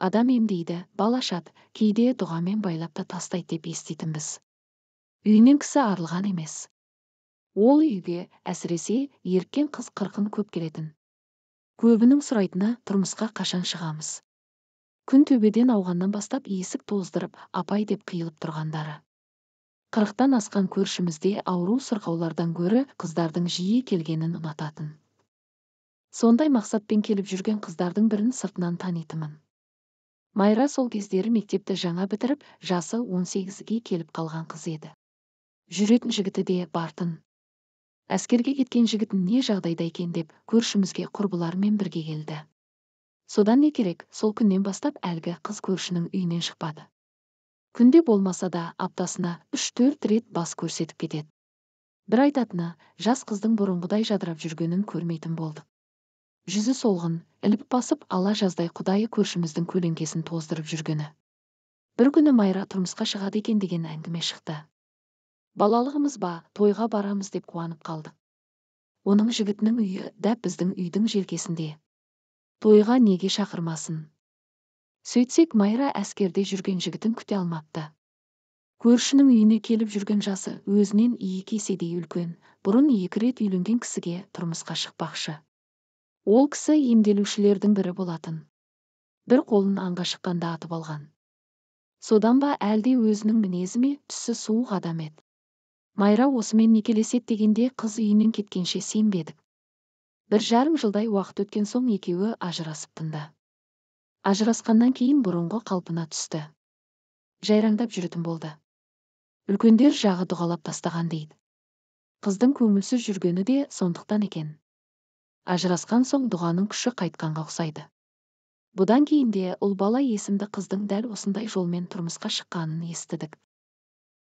Адам емдейді, бал ашады, кейде дұғамен байлап та тастайды деп еститінбіз. Үйінен кісі арылған емес. Ол үйге, әсіресе, еріккен қыз-қырқын көп келетін. Көбінің сұрайтыны: тұрмысқа қашан шығамыз? Күн төбеден ауғаннан бастап есік тоздырып, апай деп қиылып тұрғандары. 40-тан асқан көршімізде ауру-сырқаулардан гөрі қыздардың жиі келгенін ұнататын. Сондай мақсатпен келіп жүрген қыздардың бірін сыртынан танитынмын. Майра сол кездері мектепті жаңа бітіріп, жасы 18-ге келіп қалған қыз еді. Жүретін жігіті де бартын. Әскерге кеткен жігітін не жағдайда екен деп көршімізге құрбыларымен бірге келді. Содан не керек, сол күннен бастап әлгі қыз көршінің үйінен шықпады. Күнде болмаса да аптасына 3-4 рет бас көрсетіп кетеді. Бір айтатыны, жас қыздың бұрынғыдай жадырап жүргенін көрмейтін болдық. Жүзі солғын, іліп басып ала жаздай құдайы көршіміздің көлеңкесін тоздырып жүргені. Бір күні Майра тұрмысқа шығады екен деген әңгіме шықты. Балалығымыз ба, тойға барамыз деп қуанып қалдық. Оның жігітінің үйі дәп біздің үйдің желкесінде. Тойға неге шақырмасын? Сөйтсек, Майра әскерде жүрген жігітін күте алмапты. Көршінің үйіне келіп жүрген жасы өзінен 2 еседей үлкен, бұрын 2 рет үйленген кісіге тұрмысқа шықпақшы. Ол кісі емделушілердің бірі болатын. Бір қолын аңға шыққанда атып алған. Содан ба, әлде өзінің мінезі ме, түсі суық адам еді. Майра осымен некелеседі дегенде қыз үйінен кеткенше сенбедік. 1,5 жылдай уақыт өткен соң екеуі ажырасып тынды. Ажырасқаннан кейін бұрынғы қалпына түсті. Жайраңдап жүретін болды. Үлкендер жағы дұғалап тастаған дейді. Қыздың көңілсіз жүргені де сондықтан екен. Ажырасқан соң дұғаның күші қайтқанға ұқсайды. Бұдан кейін де ұл бала есімді қыздың дәл осындай жолмен тұрмысқа шыққанын естідік.